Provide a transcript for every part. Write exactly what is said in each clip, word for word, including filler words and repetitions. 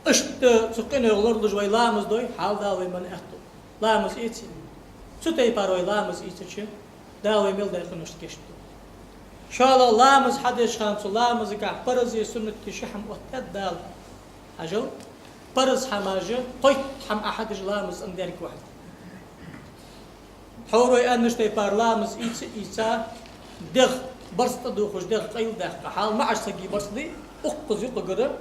Иштта цу къинойх лоралуш вай ламаз дой, хьал Дала вай мел аьттув. Ламаз эций. Цу тайпара вай ламаз эцача, Дала вай мел даь къиношта гешт ду. ШоллагӀа, ламаз хьадеш хана цу ламазагахь парзи суннати ши хӀама оттадаьд Дала. Хьажал, парз хӀамаш, кхойтта хӀама Ӏа хьадеш ламаз цӀендаьрг ва хьо. Тхьовра вай аьннача тайпара ламаз ийца, ийца, дегӀ барзкъа тӀадувхаш, дегӀ къайладаьккха, хьал маӀача сага барзкъа дий, укхаза юкъагара,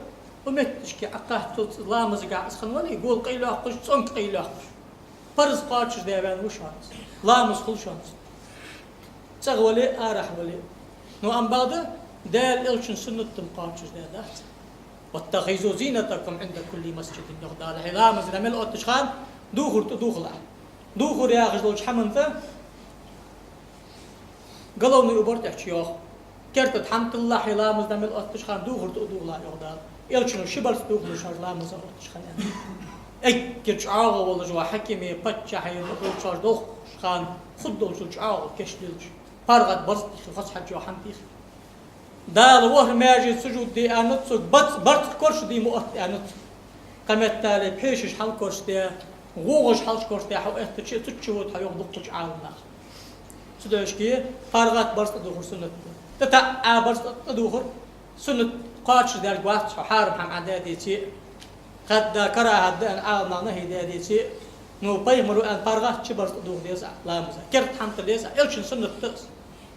укх метташка Ӏокхаччалца ламазагахь из хинна вале, гул къайлоаккхаш, цӀонг къайлоаккхаш. Парз кхоачашдаь ваьнна ва шоана из. Ламаз хул шоана из. ЦӀагӀа вале а, арахьа вале а. Ну, ам бакъда, Даьла Элчан суннат-м кхоачашдаь дац. «واتخذوا زينتكم عند كل مسجد», йоах Дала. Хьо ламаза мел оттача хана дувхар тӀадувхалахь. Дувхар яхаш долча хӀаман тӀа головной убор тӀехьа чу йоах. Керта тӀа хӀама тиллалахь, хьо ламаза мел оттача хана дувхар тӀадувхалахь, йоах Дала. Элчано ши барзкъа дувхалаш хьо ламаза оттача хана аьннад. Эггара чӀоагӀа волаш вола хьакиме, паччахье, мукъалчош долхаш хана хургдолчул чӀоагӀа кийчлуш, паргӀата барзкъа тӀехьа хоза хьаж йола хӀама тӀехьа. Дала ворхӀ маьже сужуд де аьннад цунга, барзкъа, барзкъа корша де ма отта аьннад цунга. Кхыметтел пхьешаш хьалкоршадаь, гӀогӀаш хьалкоршадаь хьо эттача, цу чу вода хьо, йоах дуккхача Ӏаламнаха. Цудухьа паргӀата барзкъа тӀадувхар суннат да. ТӀатаӀа барзкъа тӀадувхар суннат кхоачашдаьрг вац хьо, хьарам хӀама Ӏа даь деце а. Кхы а карахӀат да аьнна Ӏаламнаха нахьи даь деце а. Ну, пайхамара аьнна паргӀата чу барзкъа тӀадувха деза Ӏа ламаза. Керта хӀама тилла деза Ӏа, Элчан суннат да из.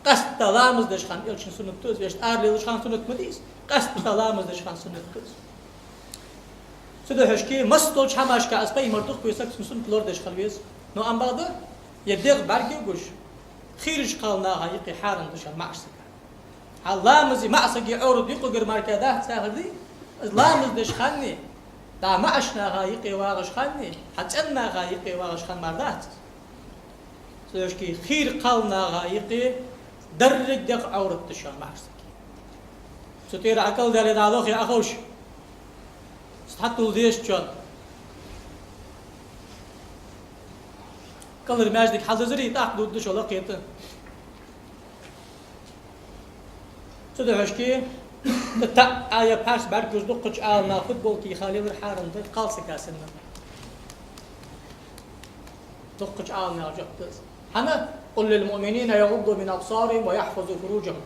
Къаьстта ламаз деш хана Элчан суннат да из, вешта ара лелаш хана суннат ма дий из, къаьстта ламаз деш хана суннат да из. Цудухьа массадолча хӀамашка из пайхамар дукха веза саг, цун суннат лорадеш хила веза. Ну, ам бакъда, е дегӀ бӀаргагуш, хийрача кхалнаха юкъе хьарам да шоана маӀача сага. Хьа ламази маӀа саги Ӏоврат юкъагара мара дац цхьа хӀама дий, из ламаз деш хана, дӀа маӀача наха юкъе вагӀаш хана, хьа цӀен наха юкъе вагӀаш хана мара дац из. Цудухьа хийра кхалнаха юкъе деррига дегӀ Ӏоврат да шоана маӀача сага. Цу тӀера Ӏа кӀалдале дӀалохе Ӏа ховш. Цхьатулла дезачоа. КӀалара маьждиг хьалдазарий, тӀаккха дувргда шо лакхе тӀа. Цудухьа тӀатаӀа е пхьарс бӀаргагуш, дуккхача Ӏаламнаха футболка йиха лелар хьарам да, кхалсага санна. Дуккхача Ӏаламнаха жоп да из. ХӀана? «قل للمؤمنين يغضوا من أبصارهم ويحفظوا فروجهم».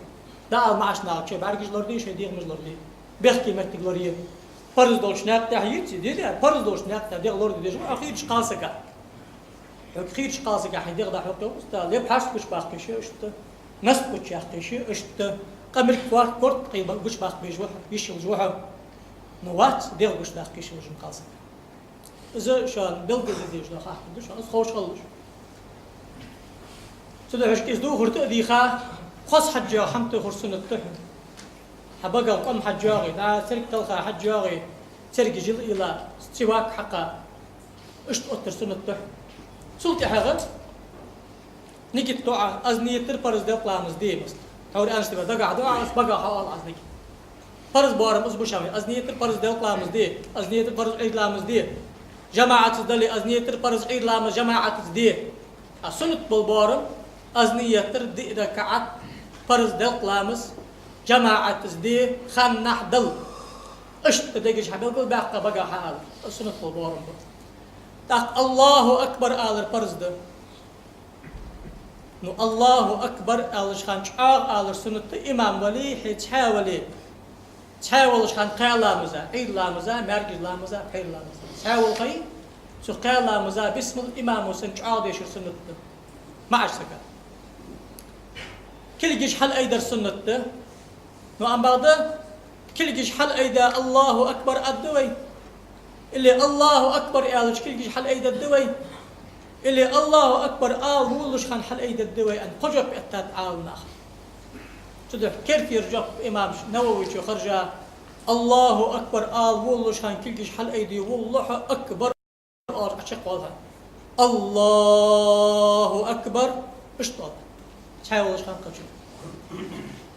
ДӀаала маӀача наха: шоай бӀаргаш лораде, шоай дегӀамаш лораде, бехке моттиг лорае. Парз долча наькъа тӀа йицъе, дий, парз долча наькъа тӀа дегӀ лораде дезаш ва хьога хийрача кхалсага. Хьога хийрача кхалсага хьай дегӀ дӀахьокхаш ва из, е пхьарс гучабаккха йиш я иштта, насп гучаяккха йиш я иштта, къамарг, корта, корта къайла гучабаккха безаш ва хьо, йиш йолаш ва хьо. Ну, вац, дегӀ гучадаккха йиш йолаш кхалсаг. Из шоана белгалде дезаш дола хӀама да шоана, из ховш хилалаш. Цудухьа из дувхар тӀа а дийха, хоза хьаж йола хӀама тохар суннат да хьона. Хьа багах къам хьаж йоагӀе, дӀа церг талха хьаж йоагӀе, церга жил ийла, сивак хьакха, иштта оттар суннат да хьона. Цул тӀехьагӀа нигат до Ӏа: аз нийят дир парз делкъа ламаз де, масала. Тхьовра аьннача тайпара дагахьа до Ӏа, аз багах хьаоал аз нигат. Парз боарам из ба шоана: аз нийят дир парз делкъа ламаз де, аз нийят дир парз Ӏуйра ламаз де. ЖамаӀатаца дале, аз нийят дир парз Ӏуйра ламаз жамаӀатаца де. А суннат бола боарам: аз нийят дир диъ ракаӀат парз делкъа ламаз жамаӀатаца де, ханнахьа дала. Иштта дегаш хьабелгалбаьккха багах хьаала. Из суннат бола боарам ба. ТӀаккха «Аллаху акбар» алар парз да. Ну, «Аллаху акбар» алача хана чӀоагӀа алар суннат да, имам вале, хьо цхьаь вале. Цхьаь волча хана кхаь ламаза, Ӏуйра ламаза, маьркӀажа ламаза, пхьера ламаза. Цхьаь волча хана цу кхаь ламаза бисмилла имамо санна чӀоагӀа дешар суннат да маӀача сага. Кулгаш хьалайдар суннат да. Ну, ам бакъда, кулгаш хьалайдаь «Аллаху акбар» аргда вай? Или «Аллаху акбар» аьлча кулгаш хьалайдергда вай? Или «Аллаху акбар» ала волалуча хана хьалайдергда вай аьнна, кхо жоп эттад Ӏаламнаха. Цудухьа керттера жоп имам Нававийчо хержа: «Аллаху акбар» ала волалуча хана кулгаш хьалайде волалу хьо, акбар оалаш чакхвала хьо. «Аллаху акбар», иштта оал. Цхьаь волча хана кхачу.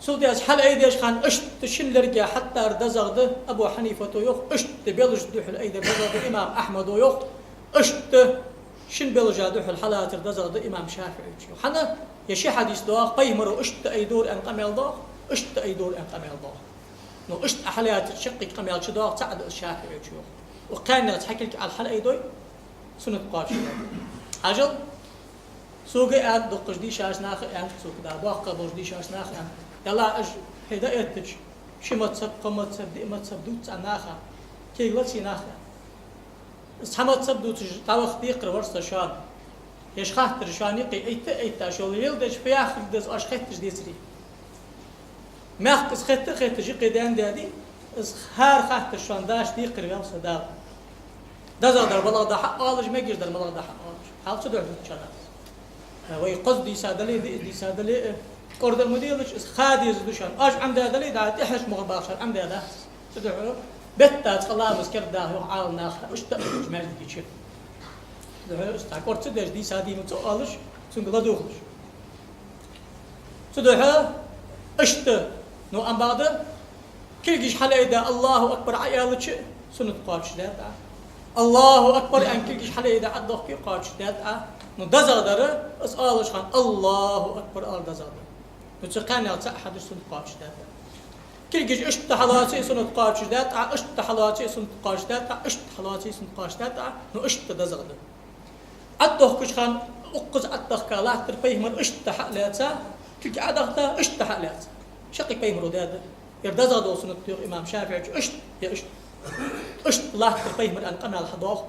Цул тӀехьа хьалайдеш хана иштта шин лерга хьатӀара дезагӀа да, Абу Хьанифато йоах, иштта белажа духьал айдар дезагӀа да, имам Ахьмадо йоах, иштта шин белажа духьал хьалацар дезагӀа да, имам ШафиӀийчо йоах. ХӀана? Ер ши хьадис доагӀа, пайхамаро иштта айдора аьнна къамаьл доагӀа, иштта айдора аьнна къамаьл доагӀа. Ну, иштта хьалацар шаккхе къамаьл чудоагӀа, цаӀ да из ШафиӀийчо йоах. Укх кхаьннех цхьа кулг Ӏа хьалъайдой, суннат кхоачашдаьд. Хьажал, сога аьннад дуккхача дийшача наха, аьннад сога, да, боккхагӀа болча дийшача наха аьннад: «Ялла, уж хье дӀаэттача, ши мазхӀаб, кхо мазхӀаб, диъ мазхӀаб дувц цу наха, кегалац цу наха». Из цхьа мазхӀаб дувцаш дӀаваха декхар вар со шоана. Еш хаттар шоана юкъе айтта а айтта, шо леладеча фу яхилга да из оаш хетташ децаре. Мехка из хетта а хетташ юкъе даьннадаьдий, из хӀара хаттар шоана даш декхар ваьв со Дала. ДезагӀдар малагӀа да хьаоалаш, мегаш дар малагӀа да хьаоалаш. Хьал цудухьа дувц шоана аз. Вай кхозза дийса дале а, диъазза дийса дале а, кӀорда ма делаш, из ха дезаш да шоана. Оаш Ӏомадаь дале а, дӀа тӀехьарча мугӀа бахачар Ӏомадаь дац. Цудухьа бетта цкъа ламаз кердадаха, йоах Ӏаламнаха, иштта а дувцаш маьждиге чу. Цудухьа из тӀаккха кӀорда ца деш дийса дий ма ца оалаш, цунга ладувгӀалаш. Цудухьа иштта, ну, ам бакъда, кулгаш хьалъайдаь, «Аллаху акбар» Ӏа аьлча, суннат кхоачашдаьд Ӏа. «Аллаху акбар» аьнна кулгаш хьалъайдаь Ӏа дохке, кхоачашдаьд Ӏа. Ну, дезагӀдар, из оалаш хана «Аллаху акбар» ала дезагӀдар. Ну, цу кхаьннех цаӀ хьадеш суннат кхоачашдаьд Ӏа. Кулгаш иштта хьалоаце а суннат кхоачашдаьд Ӏа, иштта хьалоаце а суннат кхоачашдаьд Ӏа, иштта хьалоаце а суннат кхоачашдаьд Ӏа, ну, иштта дезагӀа да. Ӏаддохкача хана, укхаза Ӏаддахка латтар пайхамар иштта хьалаьца, кулг Ӏадахийта иштта хьалаьца. Шаккхе пайхамаро даьд. Ер дезагӀа дола суннат да, йоах имам ШафиӀийс, иштта, е иштта. Иштта латтар пайхамар аьнна къамаьл хьадоагӀа.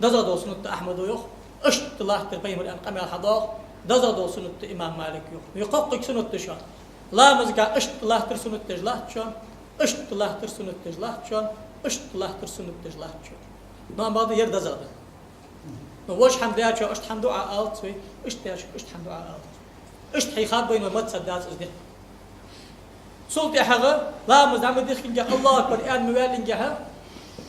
ДезагӀа дола суннат да Ахьмада, йоах. Иштта латтар пайхамар аьнна къамаьл хьадоагӀа. ДезагӀа дола суннат да имам Малика, йоах. Ер кхоккхе суннат да шоана. Ламазга иштта латтар суннат деш латт шоана, иштта латтар суннат деш латт шоана, иштта латтар суннат деш латт шоана. Ну, ам бакъда ер дезагӀа да. Ну, вож хӀама даьчоа иштта хӀама ду Ӏа алац вай, иштта даьчоа иштта хӀама ду Ӏа алац. Иштта хьийхаб вайна вай мазхӀаб дац из ди. Цул тӀехьагӀа ламаз дӀа ма дихкинге, «Аллаху акбар» аьнна ма ваьллинге,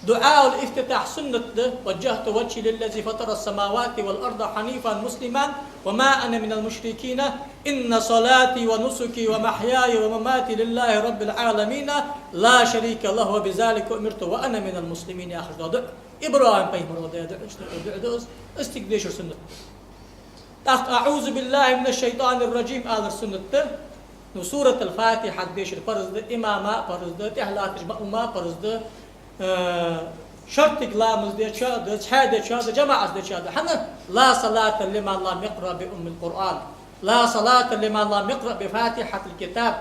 дуӀаул ифтитахь суннат да: «وجهت وجهي للذي فطر السماوات والأرض حنيفا مسلما وما أنا من المشركين إن صلاتي ونسكي ومحياي ومماتي لله رب العالمين لا شريك له وبذلك أمرت وأنا من المسلمين» яхаш дола дуӀа. ИбрахӀим пайхамаро даь дуӀа, иштта дуӀа да из, из цига дешар суннат. ТӀаккха «أعوذ بالله من الشيطان الرجيم» алар суннат да. Ну, Суратул-Фатихьат дешар парз да, имама а парз да, тӀехьа латтача маъмума а парз да, э, шортига ламаз дечоа а да, цхьаь дечоа а да, жамаӀатаца дечоа а да. ХӀана? «لا صلاة لمن لم يقرأ بأم القرآن. لا صلاة لمن لم يقرأ بفاتحة الكتاب».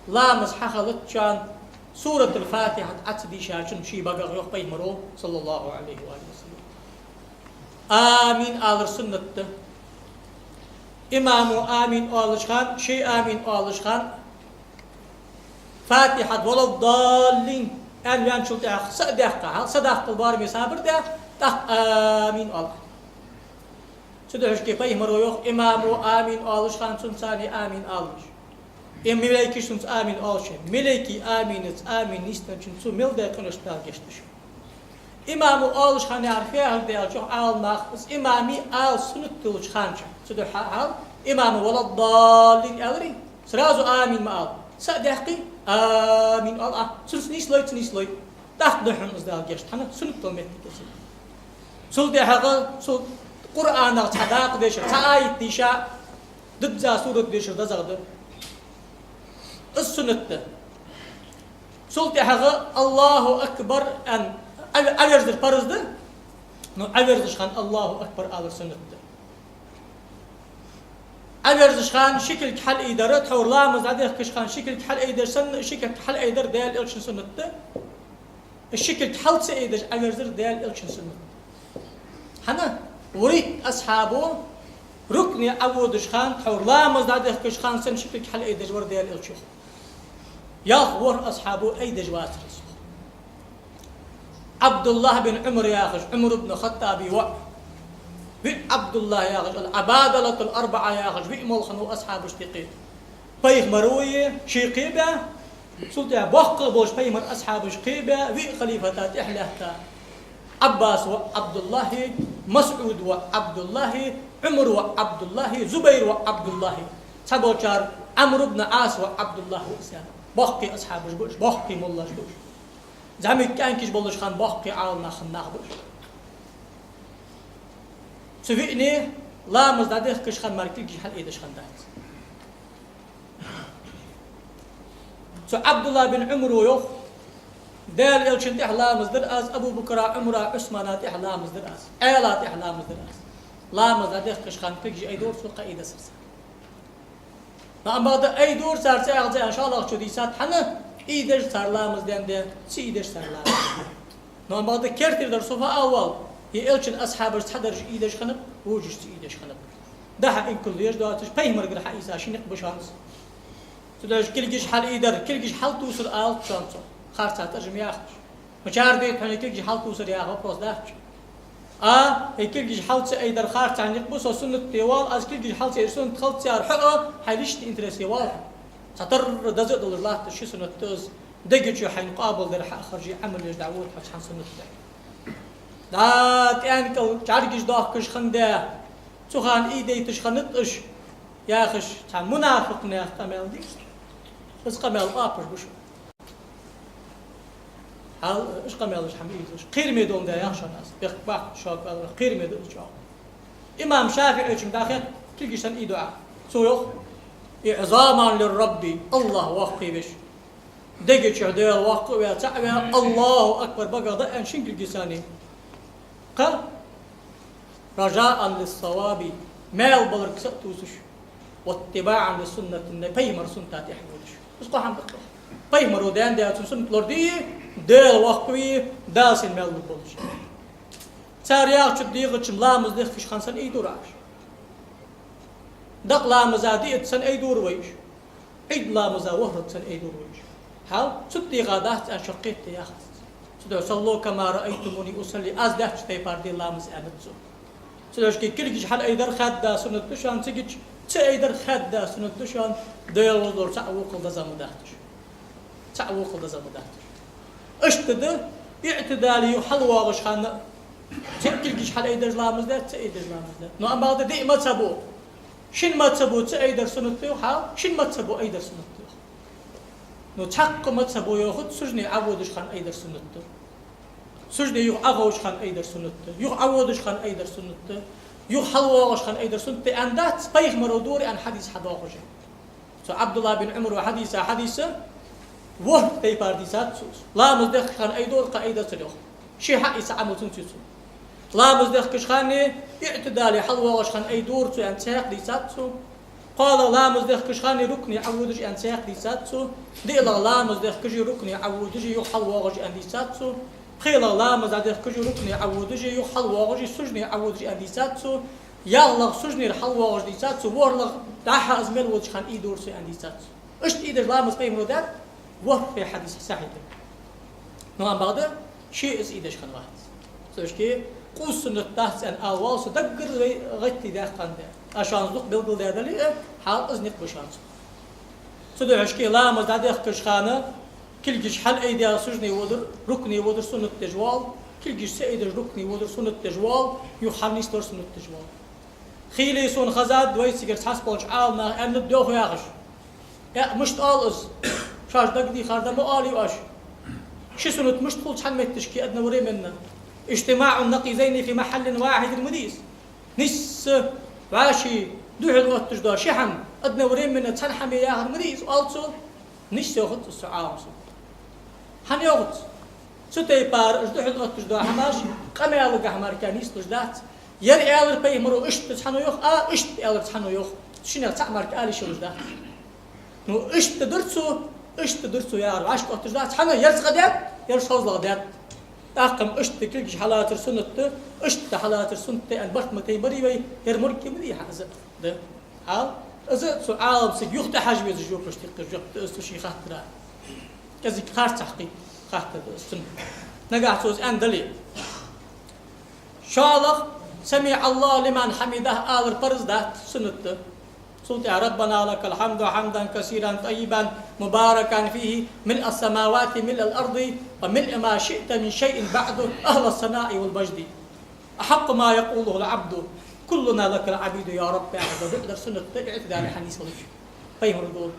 Ламаз хьахилац шоана Суратул-Фатихьат Ӏа ца дийшачун ший багах, йоах пайхамаро, صلى الله عليه وآله وسلم. «Амин» алар суннат да. Имамо «Амин» оалаш хана, ше «Амин» оалаш хана, Фатихьат «ولا الضالين» аьнна ваьнначул тӀехьагӀа са а даьккха, хьал са даккхал бараме сабар даь, тӀаккха «Амин» оал. Цудухьа шке пайхамаро йоах: имамо «Амин» оалаш хана, цунца цхьана «Амин» алалаш. Е малейкаш цунца «Амин» оалаш. Малейкий «Амин»-ца «Амин» нийсденначун цо мел даь къинош Дала гешт ду шун. Имамо оалаш хана яхар фу яхилга да аьлча, йоах Ӏаламнаха, из имаме ала суннат долча хана чу. Цудухьа хьал имамо «ولا الضالين» аьларий, сразу «Амин» ма ала. Са а даьккхе, «Амин» оал Ӏа. Цунца нийслой, ца нийслой, тӀаккха да хьона из Дала гешт, хӀана, суннат дола моттиг да из. Цул тӀехьагӀа, цу Къуръанах цхьа дакъа дешар, цхьа аят дийша, дизза сурат дешар дезагӀа да. Из суннат да. Цул тӀехьагӀа «Аллаху акбар» аьнна Ӏо-, Ӏоверзар парз да, но Ӏоверзача хана «Аллаху акбар» алар суннат да. Ӏоверзача хана ши кулг хьалъайдар, тхьовра ламаз дӀадехкача хана ши кулг хьалъайдеш санна, ши кулг хьалъайдар Даьла Элчан суннат да. Ши кулг хьал ца айдеш Ӏоверзар Даьла Элчан суннат. ХӀана? Вурийтта асхьабо рукуӀе Ӏоводача хана, тхьовра ламаз дӀадехкача хана санна ши кулг хьалъайдеш вар Даьла Элча. Ялх ворхӀ асхьабо айдеш вацар из. Ӏабдуллахь бин Ӏумар яхаш, Ӏумар ибн Хаттаба воӀ. Виъ Ӏабдуллахь яхаш, ал-Ӏабадалатул арбаӀа яхаш, виъ молла хиннав асхьабашта юкъе. Пайхамаро а ше кхебаь, цул тӀехьа боккхагӀа болча пайхамара асхьабаш кхебаь, виъ халифата тӀехьа лаьтта. Ӏаббаса воӀ Ӏабдуллахь, МасӀуда воӀ Ӏабдуллахь, Ӏумара воӀ Ӏабдуллахь, Зубайра воӀ Ӏабдуллахь. Цхьаболчар Ӏамр ибн Ӏаса воӀ Ӏабдуллахь ва из аьнна. Боккхий асхьабаш ба уж, боккхий моллаш ба уж. ЗӀамига кӀаьнкаш болаш хинна боккхий Ӏаламнах хинна нах ба уж. Цу виъне ламаз дӀадехкаш хинна мара кулгаш хьалъайдеш хиннадац. Цу Ӏабдуллахь бин Ӏумара йоах: Даьла Элчана тӀехьа ламаз дир аз, Абу Бакра, Ӏумара, Ӏусмана тӀехьа ламаз дир аз, Ӏаьлий тӀехьа ламаз дир аз. Ламаз дӀадехкаш хана кулгаш айдора цо, кхы айдацар цар. Но амма бакъда айдора цар цӀагӀа цӀагӀа шоллагӀчо дийцад, хӀана, айдеш цар ламаз даьнна да, ца айдеш цар ламаз даьнна да. Но амма бакъда керттера дар со фу оал, е Элчан асхьабаш цхьадараш айдеш хиннаб, вожаш ца айдеш хиннаб. ДӀахо инкарло еш доацаш, пайхамарагара хьаийца ши никъ ба шоана. Цудухьа кулгаш хьалайдар, кулгаш хьалтувсар оал шоана цох. Харцахьа тӀажам яхаш. Мичара дайта хьона кулгаш хьалтувсар яха вопрос дац. А, е кулгаш хьал ца айдар харцахьа никъ ба, со суннат де воал, аз кулгаш хьал ца айдар суннат хилац яхар хьо а, хьай личный интерес е воал. Цхьатарра деза а долаш латта ши суннат да из, дега чу хьайна къоабалдар хьа а хержа, Ӏамал еш дӀавода хьо цхьан суннат тӀа. ДӀа тӀенкӀал чӀаргаш доахкаш хиннад, цу хана айдайташ хиннад уж, яхаш, цхьа мунафикъ наьха къамаьл дий. Из къамаьл оапаш ба шо. Хьал, уж къамаьлаш хьа ма ийцалаш. Кхераме дола да яхаш шоана аз. Бехк баккха шуга аьлар, кхераме да из чӀоагӀа. Имам ШафиӀийчунга дӀахаьтта, кулгаш санна айдий Ӏа. Цо йоах: «إعظاما للرب», АллахӀ воккха веш. Дега чу Даьла воккха а ваь, цаӀ а ваь, «الله أكبر» багах дӀааьнна шин кулгаш санна. Кхы «رجاء للثواب», маьл баларга са а тувсаш, «واتباعا لسنة النبي», пайхамара суннат тӀехьа водаш. Из кхо хӀама да-кх. Пайхамара даьнна да цун суннат лораде, Даьла воккха ве, Дала сайна маьл лургболаш. Цар яхачох, дегӀачох ламаз дехкаш хана санна айдора Ӏа уж. Дакъа ламаза диъазза санна айдора вай уж. Ӏийд ламаза ворхӀазза санна айдора вай уж. Хьал, цу тӀа дегӀа дац аьнна шоана кхетаде яхац. Цудухьа «صلوا كما رأيتموني أصلي», аз даьча тайпара де ламаз аьннад цо. Цудухьа кулгаш хьалайдар хаьдда суннат да шоана, цига ца айдар хаьдда суннат да шоана, Даьла возалора цаӀ вокхал деза ма дац уж. ЦаӀ вокхал деза ма дац уж. Иштта да, иӀтидале юха хьалвоагӀаш хана, ца кулгаш хьалайдеш ламаз дац, ца айдеш ламаз дац. Но амма бакъда диъ мазхӀабо, шин мазхӀабо ца айдар суннат да йоах, хьал, шин мазхӀабо айдар суннат да йоах. Но цхьаккха мазхӀабо йоахац, сужуде Ӏаводаш хана айдар суннат да. Сужуде юха Ӏоховшаш хана айдар суннат да. Юха Ӏаводаш хана айдар суннат да. Юха хьалвоагӀаш хана айдар суннат да аьнна дац, пайхамара дора аьнна хьадис хьадоагӀаш. Цу Ӏабдуллахь бин Ӏумара хьадийца хьадис ворхӀ тайпара дийцад цо. Ламаз дехкаш хана айдора, кхы айдацар йоах. Ший хьаийца Ӏамал цунца я цун. Ламаз дехкаш хана, иӀтидале хьалвоагӀаш хана айдора цо аьнна цхьаькха дийцад цо. КхоалагӀа ламаз дехкаш хана рукуӀе Ӏаводаш аьнна цхьаькха дийцад цо. ДиълагӀа ламаз дехкаш рукуӀе Ӏаводаш, юха хьалвоагӀаш аьнна дийцад цо. ПхелагӀа ламаз дӀадехкаш рукуӀе Ӏаводаш, юха хьалвоагӀаш, сужуде Ӏаводаш аьнна дийцад цо. ЯлхлагӀа сужудера хьалвоагӀаш дийцад цо, ворхӀлагӀа дӀахо из мел водача хана айдора цо аьнна дийцад цо. Иштта айдеш ламаз пайхамара даьд, ворхӀ-кхо хьадис сахьихь да. Но амма бакъда ше из айдеш хиннавац. Цудухьа къувса суннат дац аьнна ала воал со, даггара вай гӀаттий даьккха хиннад. Аз шоана дукха белгалдаь дале а, хьал из никъ ба шоана цох. Цудухьа ламаз дӀадехкаш хана кулгаш хьалайдаь сужуде водар, рукуӀе водар суннат деш воал, кулгаш ца айдеш рукуӀе водар суннат деш воал, юха хьалнислор суннат деш воал. Хийла сона хезад, вай цигара цхьаболча Ӏаламнаха аьннад йоах яхаш. Э, мишта оал из? Шоаш дагадехар да ма оалий оаш. Ши суннат мишта хул цхьан метташка одновременно? «اجتماع النقيضين في محل واحد» ма дий из. Нийсса вӀаший духьалъотташ дола ши хӀама одновременно цхьан хӀамах яхар ма дий из, оал цо. Нийса йоахац из цу Ӏаламсаго. ХӀана йоахац? Цу тайпара уж духьалъотташ дола хӀамаш къамаьлагахьа мара нийслуш дац. Ер аьлар пайхамаро, иштта цхьанне йоах, а, иштта аьлар цхьанне йоах. Шиннех цхьаъ мара ала йиш йолаш дац. Ну, иштта дир цо, иштта дир цо яхар вӀашка отташ дац. ХӀана, ер цкъа даьд, ер шозлагӀа даьд. ТӀаккха-м иштта кулгаш хьалацар суннат да, иштта хьалацар суннат да аьнна барт ма тайбарий вай, ер муркӀи ма дий хьона из. Да. Хьал, из цу Ӏаламсага юхатӀехьажа везаш жоп тиккхар жоп да из цу ший хаттара. КӀезига харцахьа кхы хаттар да из цун. Нагахьа цо из аьнна дале. ШоллагӀа, «سمع الله لمن حمده» алар парз дац, суннат да. Цул тӀехьа: «ربنا لك الحمد حمدا كثيرا طيبا مباركا فيه ملء السماوات ملء الأرض وملء ما شئت من شيء بعد أهل الثناء والمجد». «أحق ما يقوله العبد، كلنا لك عبيد يا رب», яхаш дуӀа дар суннат да, иӀтидале хьанийсвелча. Пайхамара дора.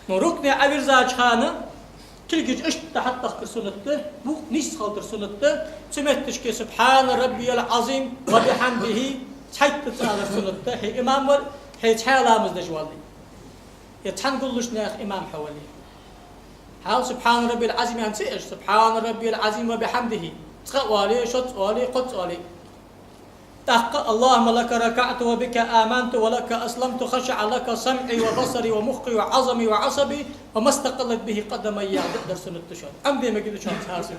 Ну, рукуӀе Ӏовирзача хана кулгаш иштта хьатӀадехкар суннат да, букъ нийсса хилар суннат да, цу метташка «سبحان ربي العظيم وبحمده» цхьайттаза алар суннат да, хьо имам вале, хьо цхьаь ламаз деш вале. Е цхьан гуллуш наьха имам хьо вале. Хьал سبحان ربي العظيم аьнна ца еш, سبحان ربي العظيم وبحمده. Цкъа оале, шозза оале, кхозза оале. ТӀаккха اللهم لك ركعت وبك آمنت ولك أسلمت خشع لك سمعي وبصري ومخي وعظمي وعصبي وما استقلت به قدمي яха дуӀа дар суннат да шоана. Ӏомаде мегаш да шоана цхьа саг.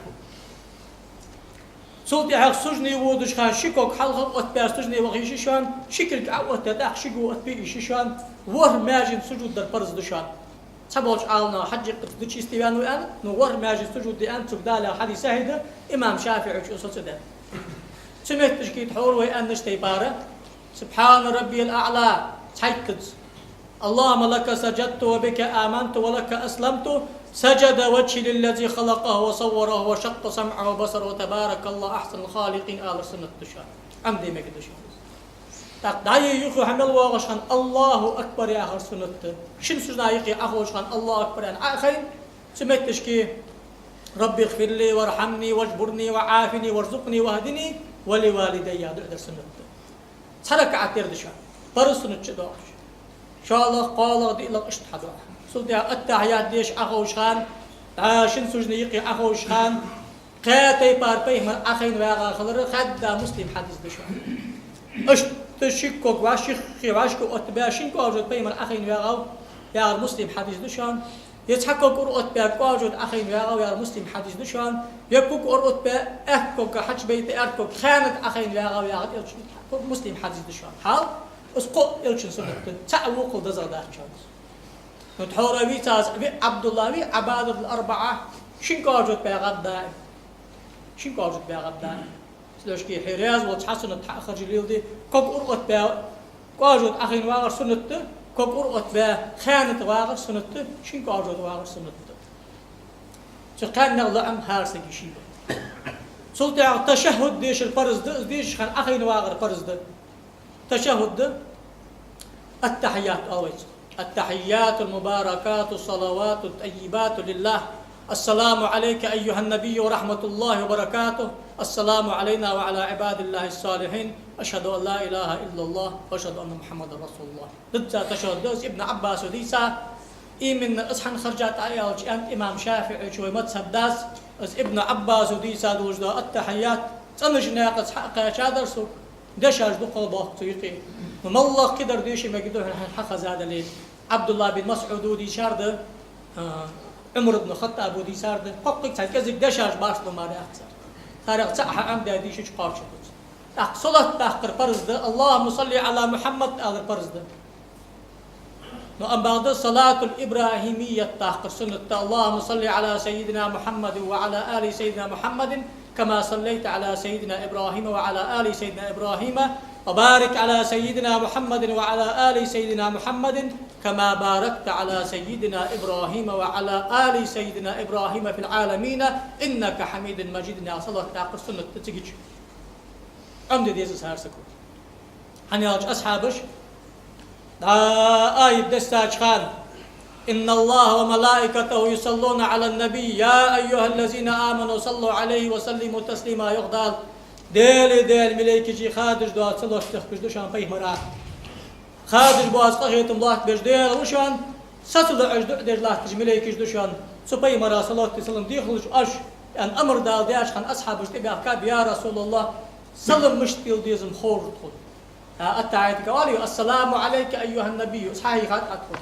Цул тӀехьагӀа сужуде водача хана ши ког хьалха оттабаь сужуде ваха йиш я шоана, ши кулг Ӏооттабаь тӀаккха ши го оттабе йиш я шоана, ворхӀ маьжен сужуд дар парз да шоана. Цхьаболча Ӏаламнаха хьаж яккхарца дича йисте ваьннав аьнна, но ворхӀ маьжен сужуд де аьнна цунга далар хьадис сахьихь да, имам ШафиӀийс а соцадаьд. Цу метташка тхьовра вай аьннача тайпара, سبحان ربي الأعلى, цхьайттаза. اللهم لك سجدت وبك آمنت ولك أسلمت، سجد وجهي للذي خلقه وصوره وشق سمعه وبصره، تبارك الله أحسن الخالقين алар суннат да шоана. Ӏомаде мегаш да шоана. ТӀаккха дӀа а юхе хьа мел воагӀаш хана الله أكبر яхар суннат да. Шин сужуде юхе Ӏоховшаш хана الله أكبر аьнна Ӏо а хайна, цу метташка رب اغفر لي وارحمني واجبرني وعافني وارزقني واهدني ولوالدي яха дуӀа дар суннат да. Цхьа ракаӀат ер да шоана, парз суннат чу доагӀаш. ШоллагӀа, кхоалагӀа, диълагӀа иштта хьадоагӀа. Цул тӀехьагӀа аттахьият деш Ӏоховшаш хана, дӀа шин сужуде юхе Ӏоховшаш хана, кхаь тайпара пайхамар Ӏохайна вагӀа хилар хадда Муслима хьадис да шоана. Иштта ши ког вӀашагӀ, ши ког вӀашагӀ оттабаь шин кӀоажо тӀа пайхамар Ӏохайна вагӀа яхар Муслима хьадис да шоана. Е цхьа ког ура оттабаь кӀоажо тӀа Ӏохайна вагӀа яхар Муслима хьадис да шоана. Е ког ура оттабаь аьтта ког хьачубайта, аьрда ког хаьна тӀа Ӏохайна вагӀа яхар Элчан, Муслима хьадис да шоана. Хьал, из кхоъ Элчан суннат да, цаӀ вокхал дезагӀа дац шоана. Ну, тхьовра вийца аз, виъ Ӏабдулла, виъ Ӏабадатул арбаӀа шин кӀоажо тӀа багӀад даим. Шин кӀоажо тӀа багӀад даим. Цудухьа хьо раьза волча хьа суннат хьа а хержа леладе, ког ура оттабаь кӀоажо тӀа Ӏохайна вагӀар суннат да, ког ура оттабаь хаьна тӀа вагӀар суннат да, шин кӀоажо тӀа вагӀар суннат да. Цу кхаьннех лаам хӀара сага ший ба. Цул тӀехьагӀа ташаххуд дешар парз да, из дешача хана Ӏохайна вагӀар парз да. تشهد. التحيات, алвайц. التحيات المباركات الصلوات الطيبات لله. السلام عليك أيها النبي ورحمة الله وبركاته. السلام علينا وعلى عباد الله الصالحين. أشهد أن لا إله إلا الله وأشهد أن محمدا رسول الله. Дизза ташаххуд да из, Ибн Ӏаббаса дийца. Именно из хӀана хержад аьлча, аьннад имам ШафиӀийчо, вай мазхӀаб дац, из Ибн Ӏаббаса дийца долаш да аттахьият, цӀенача наькъаца хьакхаьчадар сога. Дешаш дукхагӀа боахк цу юкъе. Ну, моллагӀа кхыдар дийша мегаш да хьона, хьона хьахеза дале. Ӏабдуллахь бин МасӀуда дийцар да, а, Ӏумар ибн Хаттаба дийцар да. Кхоккхе цхьа кӀезига дешаш баш да мара яхцар. Царех цаӀ хьа Ӏомадаь дийшача кхоачаш да из. ТӀаккха салот даккхар парз да, اللهم صل على محمد алар парз да. Ну, амма бакъда салатул ибрахӀимият даккхар суннат да, اللهم صل على سيدنا محمد وعلى آل سيدنا محمد كما صليت على سيدنا إبراهيم وعلى آل سيدنا إبراهيم وبارك على سيدنا محمد وعلى آل سيدنا محمد كما باركت على سيدنا إبراهيم وعلى آل سيدنا إبراهيم في العالمين إنك حميد مجيد. Яха салот даккхар суннат да цига чу. Ӏомаде деза из хӀара саго. ХӀана аьлча асхьабаш дӀа аят дессача хана: إن الله وملائكته يصلون على النبي يا أيها الذين آمنوا صلوا عليه وسلموا تسليما, йоах Дала. Даьлеи Даьла малайкашеи хадаш доаца салот дехкаш да шоана пайхамара. Хадаш боаца къахетам лоаттабеш Даьла ва шоана, сацалуш дуӀа деш латташ малайкаш да шоана, цу пайхамара салоти салам дехалаш оаш, аьнна, амар Дала даьча хана асхьабаш тӀабаьхкаб: يا رسول الله, салам мишта дила деза-м ховргда тхона. А, аттахьиятага оал: السلام عليك أيها النبي, из хьахьийхад Ӏа тхона.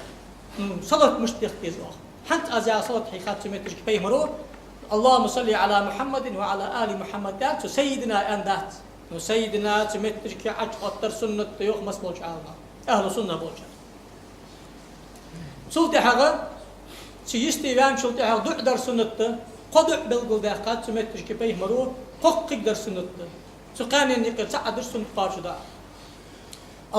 Ну, салот мишта деха деза оаха? ХӀанз аз яха салот хьийхад цу метташка пайхамаро: اللهم صل على محمد وعلى آل محمد аьнна, цу سيدنا аьнна дац. Ну, سيدنا цу метташка Ӏочуоттар суннат да йоах массаболча Ӏаламнаха, ахӀлу сунна болчар. Цул тӀехьагӀа, цу йисте ваьнначул тӀехьагӀа дуӀа дар суннат да, кхо дуӀа белгалдаьккхад цу метташка пайхамаро, кхоккхе дар суннат да. Цу кхаьннех юкъера цаӀ дар суннат кхоачаш да.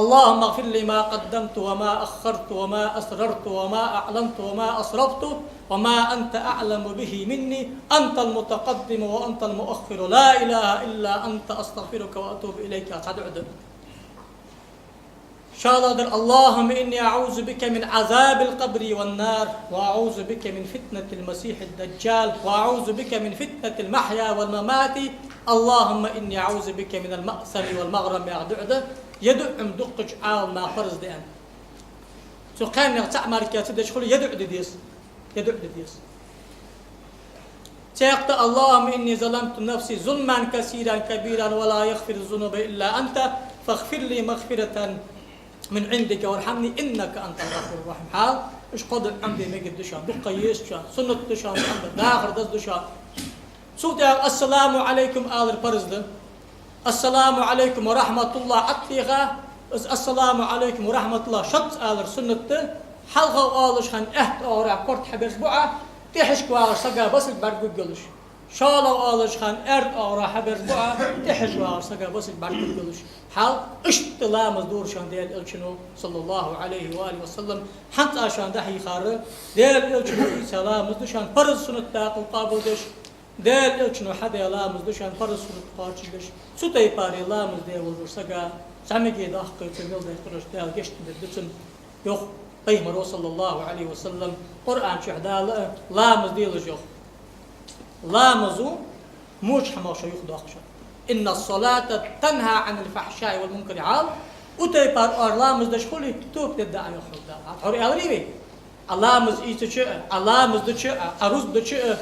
اللهم اغفر لي ما قدمت وما أخرت وما أسررت وما أعلنت وما أسرفت وما أنت أعلم به مني أنت المتقدم وأنت المؤخر لا إله إلا أنت أستغفرك وأتوب إليك. Цхьа дуӀа да. ШоллагӀдар: اللهم إني أعوذ بك من عذاب القبر والنار، وأعوذ بك من فتنة المسيح الدجال، وأعوذ بك من فتنة المحيا والممات، اللهم إني أعوذ بك من المأثم والمغرم яха дуӀа да. Ер дуӀа-м дуккхача Ӏаламнаха парз да аьнна. Цу кхаьннех цаӀ мара ца деш хуле, ер дуӀа де деза. Ер дуӀа де деза. Цхьаькха: اللهم إني ظلمت نفسي ظلما كثيرا كبيرا ولا يغفر الذنوب إلا أنت فاغفر لي مغفرة من عندك وارحمني إنك أنت الغفور الرحيم. Хьал, уж кхо ду Ӏомаде мегаш да шоана, дукха еза да шоана, суннат да шоана, Ӏомаде дахар деза да шоана. Цул тӀехьагӀа السلام عليكم алар парз да. السلام عليكم ورحمة الله Ӏотеха, из السلام عليكم ورحمة الله шозза алар суннат да. Хьалха оалаш хана аьтта оагӀорахьа корта хьаберзабу Ӏа, тӀехьашка вагӀаш сага басилг бӀаргагургйолаш. ШоллагӀа оалаш хана аьрда оагӀорахьа хьаберзабу Ӏа, тӀехьашка вагӀаш сага басилг бӀаргагургйолаш. Хьал, иштта ламаз дора шоана Даьла Элчано, صلى الله عليه وآله وسلم, хӀанз а шоана дӀахьийхар, Даьла Элчано дийца ламаз да шоана парз суннат дакъа къоабалдеш, Даьла Элчано хьадаь ламаз да шоана парз суннат кхоачашдеш. Цу тайпара ламаз даь волча сага зӀамига доккха цун мел даьккхараш Дала гешт дергда цунна, йоах Пайхамаро, صلى الله عليه وسلم. Къуръан чу Дала а ламаз делаш йоах. Ламазо воча хӀамах шо юхадоаккх шо. إن الصلاة تنهى عن الفحشاء والمنكر. Хьал, цу тайпара оаш ламаз деш хуле, тоба дергда Ӏа йоах Дала. Хьо аьлар вай: Ӏа ламаз ийцача а, Ӏа ламаз дича а, Ӏа рузба дича а,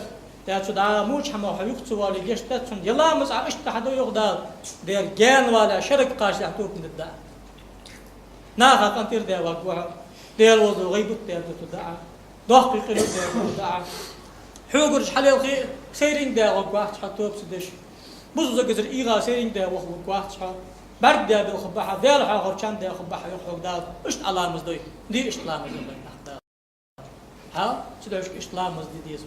даьцу да воча хӀамах хьо юха ца воале гешт дац хьона. Е ламаз Ӏа иштта хьаду йоах Дала, дера гаьна вале шерага кхачале тоба дергда Ӏа. Наха къинтӀера даь варгва хьо, Даьла возу гӀийбат даь дутаргда Ӏа, доккхий къинот даь дутаргда Ӏа. Хьогара хьалхе сайранга даь гӀоргвац хьо тоба ца деш. Бусалба сагаца ийгӀа сайранга даь ваха варгвац хьо. БӀарг даь белхаргба хьо, Даьла хьоахавар чам даь хургба хьо йоах хьога Дала. Иштта Ӏа ламаз дой. Де иштта ламаз дой бакъда. Хьал, цу дешашка иштта ламаз де деза.